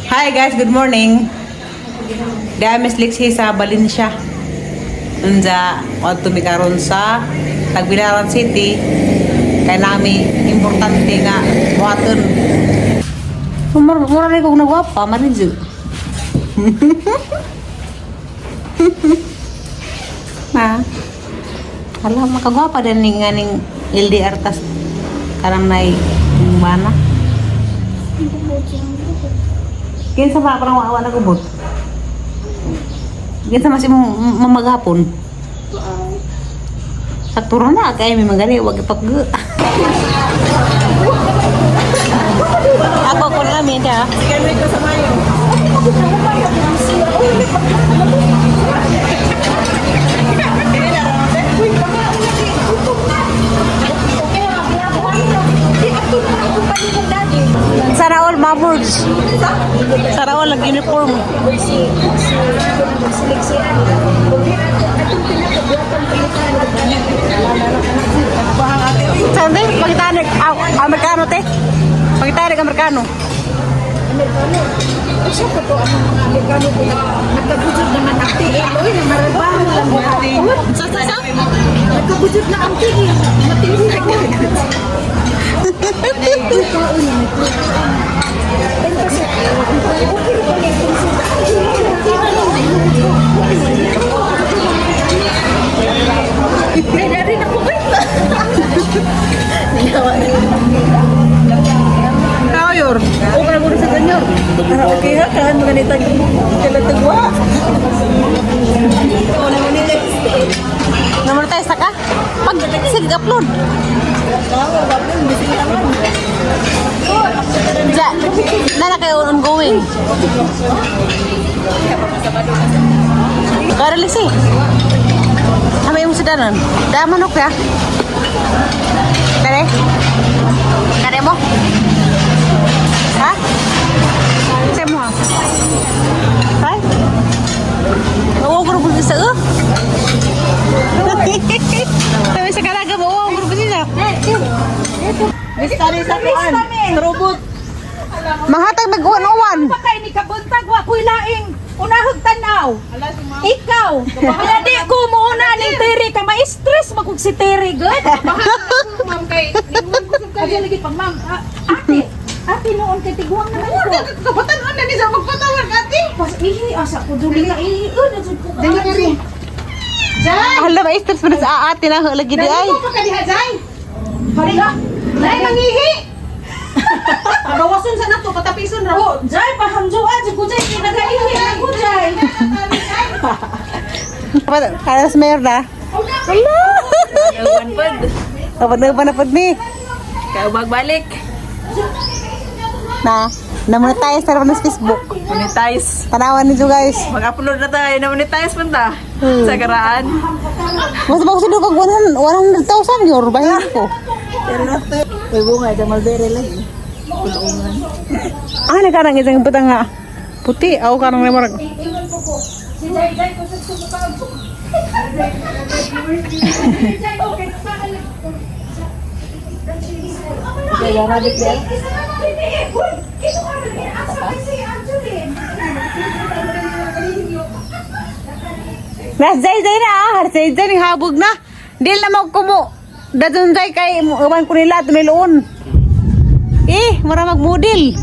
Hi guys, good morning. Dahil Miss Lexi sa Valencia. Unja, wadto mi karon sa Tagbilaran City. Kay nami importante nga buhaton. Mura mura rin kong nagwapa, marinjo. Na. Hala, makagwapa din ning nga ning LDR tas karang nay bana. Kinsa pa parang wa na gubot? Kinsa mas imong mamaghapon? Sakto na kay may magani wag ipag. Ako ko na mi da. Sana all maburds. Sana all ang uniform. Saan te? Pagitanik. Amerikano te. Pagitanik Amerikano. Amerikano. Siya ko to ang mga Amerikano ko nagkabujod naman ang tiil. Uy, marabaho lang mo. Sa sa sa? Nagkabujod na ang tiil. Matiil na ko. Uy, kaon na ito. Ay, dari na ko ba? Kayor. O ka na sa ganyor. Okay ha, kahan mga nitag kalatagwa. Namonetize na ka? Pag sige upload. Ja, na na kayo ongoing. Karalis eh. Tama yung sudanan. Dama no kaya? Kare? Kare mo? Ha? Sa mo ha? Ha? Oo, grupo sa eh. Sabi sa kalaga mo, oo, grupo sila. Mistari sa kuan. Robot. Manghatag mag-uwan-uwan. Kay ni kabuntag wa ko'y laing unahog tanaw. Ikaw. Kaya di ko muuna ning Terry ka ma-stress magkug si Terry good. Ma'am kay Kaya lagi pag ma'am, ah, ate. Ate noon kay tiguang naman ko. Kabatan na ni sa magpatawag ate. Pas ihi asa ko duli ka ihi. Oh, nasud ko. Dali ka rin. Jai! Hala, ma-stress mo na sa aate na lagi di ay. Dali ko pa ka diha, Jai! Hala. Jai, mangihi! Bawason sa nato, patapison ra. Oh, Jai pahamjoa jud ko Jai kay nagaihi na ko Jai. Para sa mayor na. Hala! Ewan pod. Kapag na na pod ni. Kaya magbalik. Na, na-monetize na naman sa Facebook. Monetize. Tanawan ninyo guys. Mag-upload na tayo. Na-monetize man ta. Sa karaan. Mas ba ko sa kag 100,000 euro bahin ko. May bunga. Ito malbere lagi. Ah, nagkarang isang butang nga. Puti, ako karang na marag. Iwan ko ko. Si Jai Jai ko sa sumukaw. Si Jai okay pa. Kaya rabbit there. Nas jay jay na ah, jay jay ning habog na. Dil na magkumo. Dadun jay kay uban ko nila tumiloon. Eh, mura magmudil.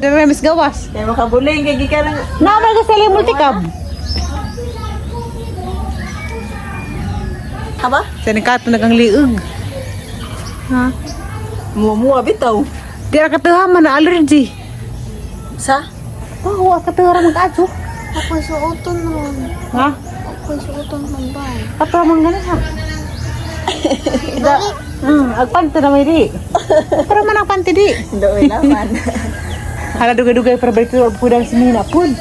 Dire mis gawas. Kaya makabuling. Kaya gikan ng Na man ka sa multicab. Aba? Sa nikato nagang liog. Ha? Mua-mua bitaw. Di ra katuha man na allergy. Sa? Oh, wa katuha ra mag-adyo. Ako'y suoton nun. Ha? Ako'y suoton nun ba? Ato man gani ha. Da, agpanti na may di. Pero man ang panti di. Doon naman. Hala dugay-dugay pero balik to pudang si Nina pud.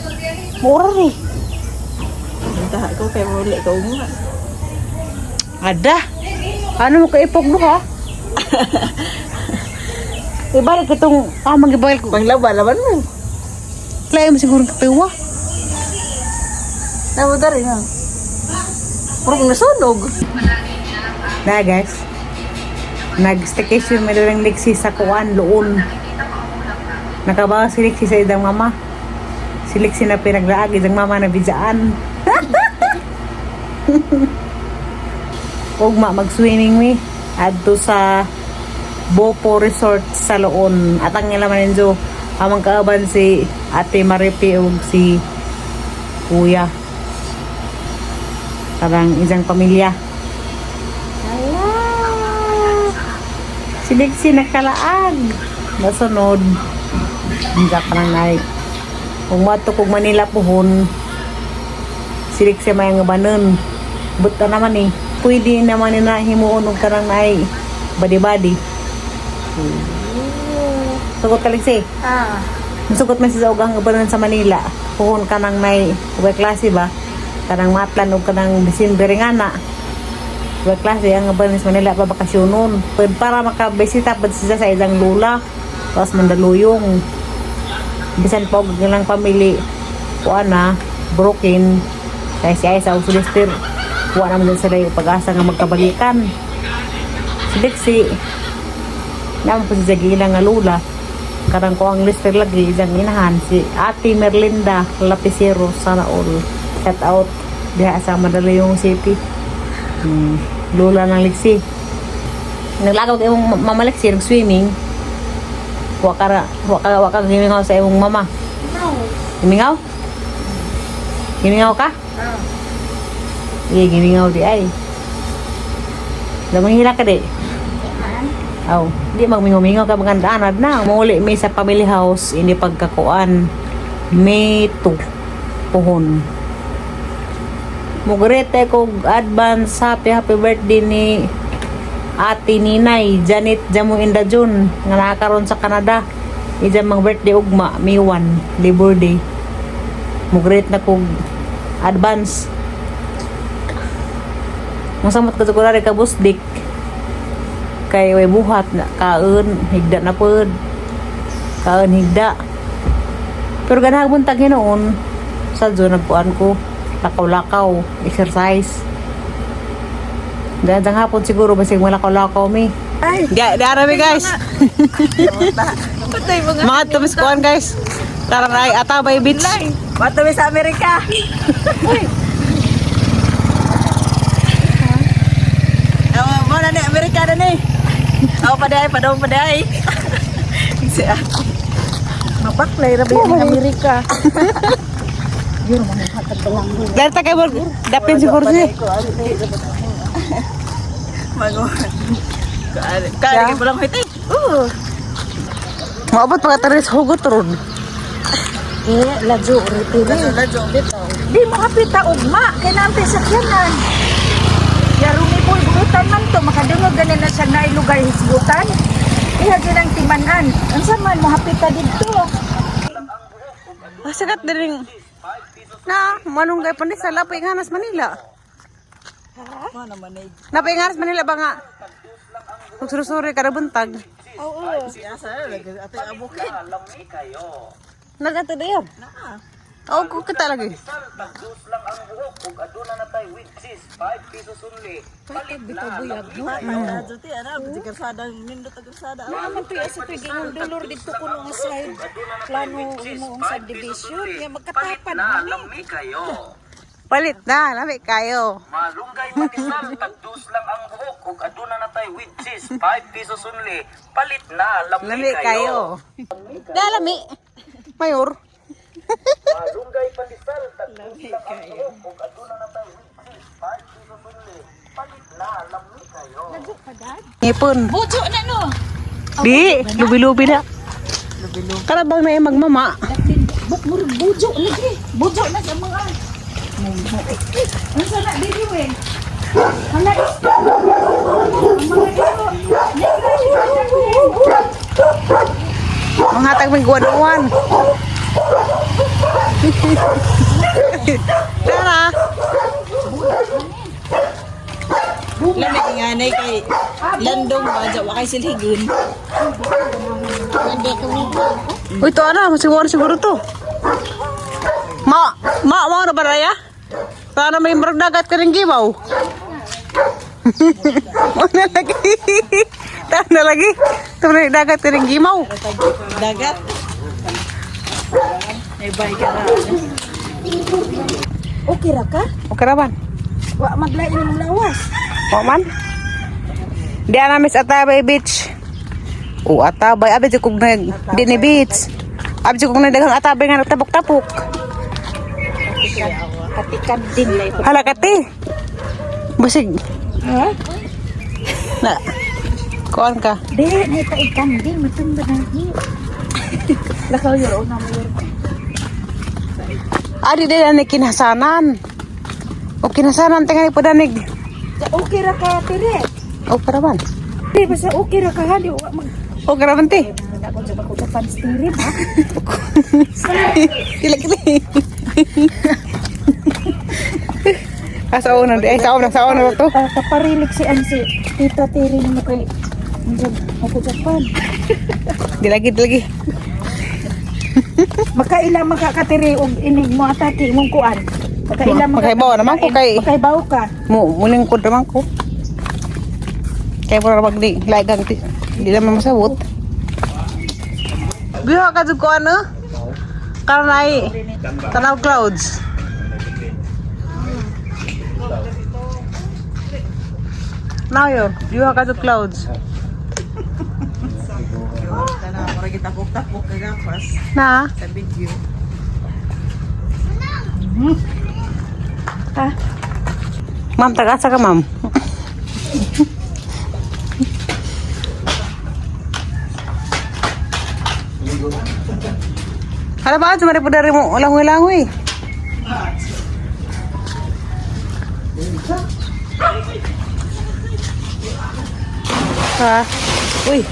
Mura ri. Punta ko kaya muli ko nga. Ada. Ano mo kaipok do ha? Ibalik itong ah magibalik ko. Panglaba laban mo. Lain mo siguro katuwa. Namo dari ha. Puro kong nasunog. Na guys. Nag-staycation may lang liksi sa kuan loon. Nakabawa si Lexi sa idang mama. Si Lexi na pinaglaag, idang mama na bidyaan. Ugma mag-swimming mi. Adto sa Bopo Resort sa Loon. At ang nila maninjo, amang kaaban si Ate Maripi ug si Kuya. Parang isang pamilya. Hala! Si Lexi nakalaag. Nasunod. Hindi ka nang naik. Kung mato kong Manila puhon, si Lexi may nga banon. Buta naman eh. Pwede naman ni na himuon og karang naay body-body. Sugot ka, Lexi. Ah. Musugot man siya sa ugang gabanon sa Manila. Puhon ka nang may ubay klase ba? Kanang matlan og kanang December nga na. Ubay klase ang gabanon sa Manila pa bakasyon nun. Pwede para makabisita pud siya sa isang lula. Tapos Mandaluyong. Bisan pa og ilang pamilya kuan na broken kay si Aisa og si Lester kuha naman din sila yung pag-asa nga magkabalikan. Si Lexi naman po si Jagila nga lula karang ko ang Lester lagi isang inahan si Ate Merlinda Lapicero, sana all shout out diha sa Mandaluyong City. Lula ng Lexi, naglagaw kay imong mama Lexi nag swimming, wa ka gimingaw sa imong mama. No. Gimingaw? Gimingaw ka? Iya, gimingaw di ay. Lamanghila ka di. Aw, di magmingaw-mingaw ka maganda anad na. Muli may sa family house ini pagkakuan. May 2 puhon. Mugrete ko advance happy happy birthday ni Ate Ninay Janet Jamuinda Jun nga nakakaroon sa Canada. Ija mang birthday ugma May 1, Labor Day. Mugret na kog advance. Masamot ka sa ka busdik. Kay way buhat na kaon higda na pod. Kaon higda. Pero ganahag buntag hinuon sa zone nagkuan ko lakaw-lakaw, exercise. Gandang hapon siguro basig malakaw-lakaw mi. Ay. Ga, dara mi guys. Patay mga Mga tumis kuan guys. Tara na ay Atabay Beach. Patay sa Amerika. Awa mo na ni Amerika na ni. Aw paday, padaw paday. Si ako. Mapaklay ra ba yung Amerika? Dara ta kay Borg. Dapin siguro siya. Mago. Kaya kay lang hiti. Oo. Maabot pa ka sa hugot ron. Eh, ladyo rito. Ladyo dito. Di mo hapita ugma kay naante sakyanan. Yarumi po buutan man to makadungog ganin na siya na lugar hisgutan. Iha gyud ang timan-an. Unsa man mo hapita didto? Sikat din na manunggay pandesal lapay nga nas Manila. Napay nga nas Manila ba nga? Magsurusuri kada buntag. Si asa lagi ate abukid. Nagato dayon. Oo, ko kita lagi. Ladyo ti ana di kalsada nindot ang kalsada. Naman to sa tuig dolor didto kuno nga slide plano imo ang subdivision ya magkatapan Lami kayo. Palit na, lami kayo. Malunggay pandesal, tagdus lang ang buhok ug aduna na tay with cheese, 5 pesos only. Palit na, lami, Lami kayo. Da lami. Mayor. Malunggay pandesal, tagdus lang ang buhok ug aduna na tay with cheese, 5 pesos only. Palit na, lami kayo. Ngipon. Bujo na no. Di, lubi-lubi na. Karabang na yung magmama. Buk murag bujo lagi. Bujo na sa mga. Unsa na dili we? Hala isto. Ang mga isto. Mga hatag may guwan-uwan. Tara. Lami nga nay kay landong ba jawa kay silhigon. Uy, to ana, siguro siguro to. Ma, ma, ma na ba raya? Para may murag dagat ka rin gibaw. Mo na lagi. Tara na lagi. Ito na dagat ka rin gimaw. Dagat. May bike ka na. Okay ra ka? Okay ra man. Wa maglain imong lawas. Wa man. Di na miss Atabay Beach. O Atabay abi jud kog nag di ni beach. Abi jud kog nagdaghang Atabay nga nagtapok-tapok. Katikan din. Hala kati. Basig. Ha? Na. Kuan ka. Di, naita ikan din matunda na ni. Lakaw yun, una mo yun. Adi di na ni kinasanan. O kinasanan tingali po danig. Okay ra ka, Tere. O para man. Di, basta okay ra ka, ha? Di, wa mag... O karaman te. Ako sa bako sa fans Tere, ha? Kila kila. Ah, sa una, eh, sa una to. Kaparilig si Ansi. Tita Tere na mo kay... Ako Japan. Di lagi, di lagi. Makaila makakatiri og inig mo atake imong kuan. Makaila Makaibaw naman ko kay- Makaibaw ka. Mo, muling ko naman ko. Kaya pura mag di, lagang di, di naman masabot. Biha ka ko ano? Karanay, tanaw clouds. Now yun, biha ka clouds. Tanaw, mura gitapok-tapok kagapas Na, sa video. Ha? Ma'am, taga-asa ka, ma'am? Hala ba, sumari po dari mo, langoy-langoy. Ha? Uy.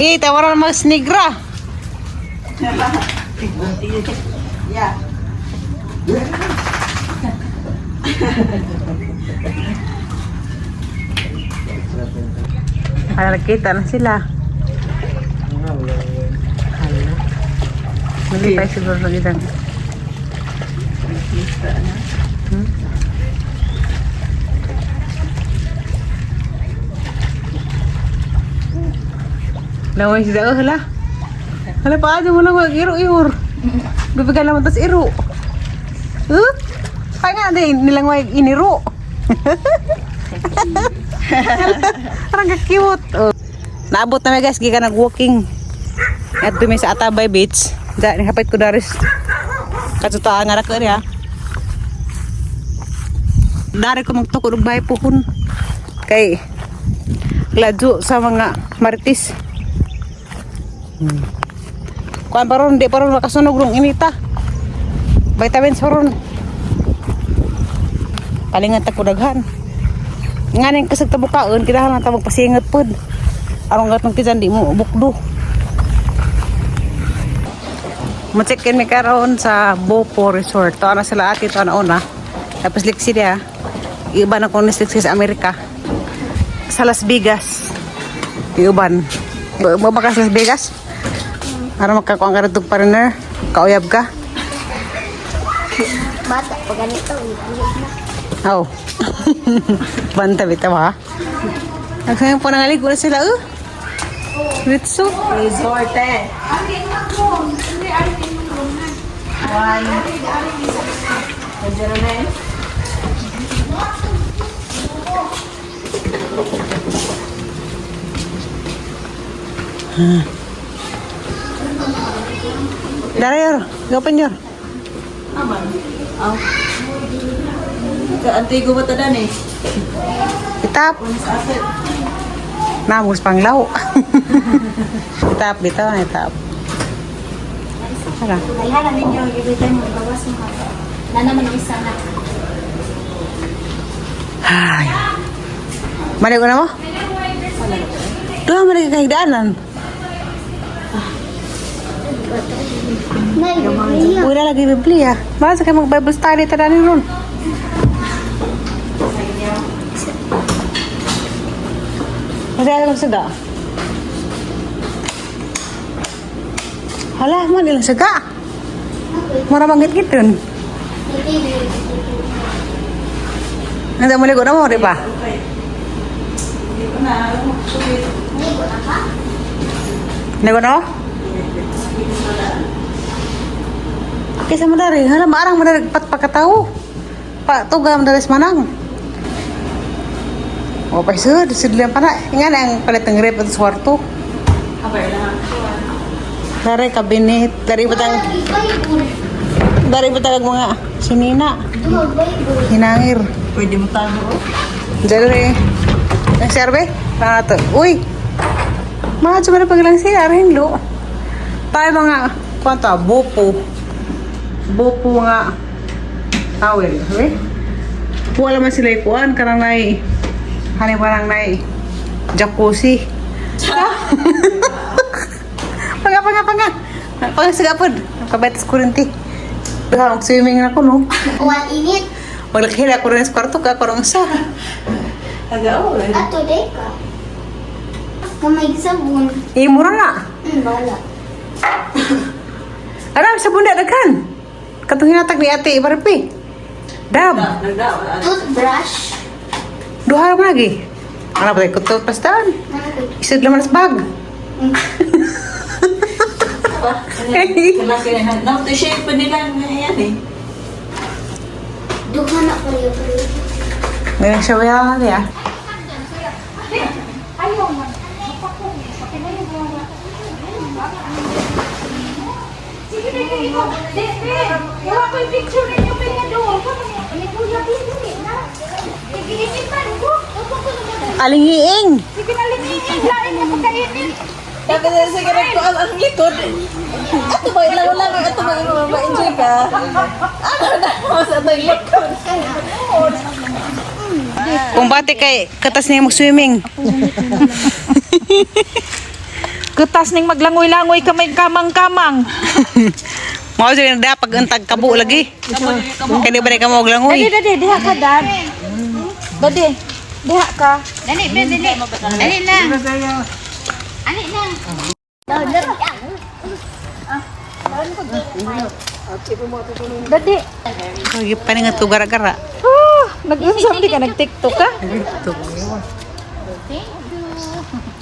Eh, tawaran mas negra. Yeah. Hala, nagkita na sila. Hala. Nalipay siguro ng isang. Laway si Dao, hala. Hala pa, mo lang mag iro ihor. Bibigyan naman tas iro. Huh? Kaya nga, di, nilang way iniro. Parang ka-cute. Oh. Naabot na mi guys, gikan nag-walking. At dumi sa Atabay Beach. Da, nihapit ko daris. Katutaan nga ra ko niya. Dari ko magtukod og bahay puhon. Kay ladyo sa mga marites. Kuan pa ron, di pa ron makasunog rong inita. Vitamins pa ron. Palingan ta ko daghan. Nganing kasag tabukaon, kinahanglan ta magpasingat pod. Aron gatong tiyan di mo bukdo. Mo-check-in mi karon sa Bopo Resort. To na sila ate, to na una. Tapos liksi niya. Iba na kung liksi sa Amerika. Sa Las Vegas. Iuban. Ba ka sa Las Vegas? Para makakuha ka rin partner. Kauyab ka. Bata, pag ganito, uyog na. Oh. Banta bitaw ha. Nagsayon po nangaligo na sila oh. Ritso. Resort eh. One. 109. Dara yor, open yor. Aman. Aw. Sa Antigo ba tadan eh? Itap. Sa aset. Namus panglaw. Itap bitaw na itap. Tara. Kailangan ninyo, every time magbawas mo ka. Na naman ang isa na. Ay. Maligo na mo? Doon mo nagkakahigdaanan. Nay, Biblia. Wala lagi Biblia. Basta kayo mag-Bible study tara ni ron. Kasi alam saga. Hala, man ilang saga. Mura banggit gitu. Nanda mo ligo na mo, di ba? Hindi ko na alam. Nago no? Kaysa mo dari, hala maarang mo dari pat pagkatao. Pa tuga mo dari sa manang. O pa sud, sud lang pa na. Nga na ang palit ng rep at swarto. Dari kabinet, dari batang Bible. dari batang mga sinina, Duha Bible. hinangir. Pwede mo tago. Dari ang serbe, para to. Uy. Mga tsuma na paglang siya, hinlo. Tayo mga kwanto, bupo. Bupo nga towel, okay? Wala man sila ikuan karang nay hani parang nay jacuzzi. Panga panga panga. Panga sa gapod. Kabetas kurinti. Duha swimming na ko no. One init. Maglakhi ako rin sa kwarto ka karong sa. Aga, oh. Ato day ka. Kamay sabon. Eh, mura na. Bala. Aram sa bunda daghan. Katong hinatag ni Ate Ibarpi. Dab. Nagdaw. Toothbrush. Duha ra lagi. Ano ba kutot pastaan? Isod laman sa bag. Kalaki na. Now, to shape pa nila na yan eh. Duha na pareho pareho. Ngayon siya wala na ya. Ayaw man. Mapakong. Pakinayo mo. Sige na kayo. Di, di. Gawa ko yung picture ninyo kaya doon. Ni Kuya Bidri na. Igiinipan ko. Alingiing. Sige na lingingin. Lain na pagkainin. Sabi na sige nagkuan ang likod. Ato ba ilaw lang ato ba ma-enjoy ka? Ano na mo sa atong likod? Kung bate kay katas niya mag-swimming. Kutas ning maglangoy-langoy kamay kamang-kamang. Mao jud na pag untag kabo lagi. Kay di ba ka mo Dali, langoy? dali, diha ka, dad. Dali, diha ka. Dali, be, dali. Dali lang. Ani lang. Dali. Lagi pa ni nga to gara-gara. Ah, nag-unsam di ka, nag-TikTok ka? Thank you.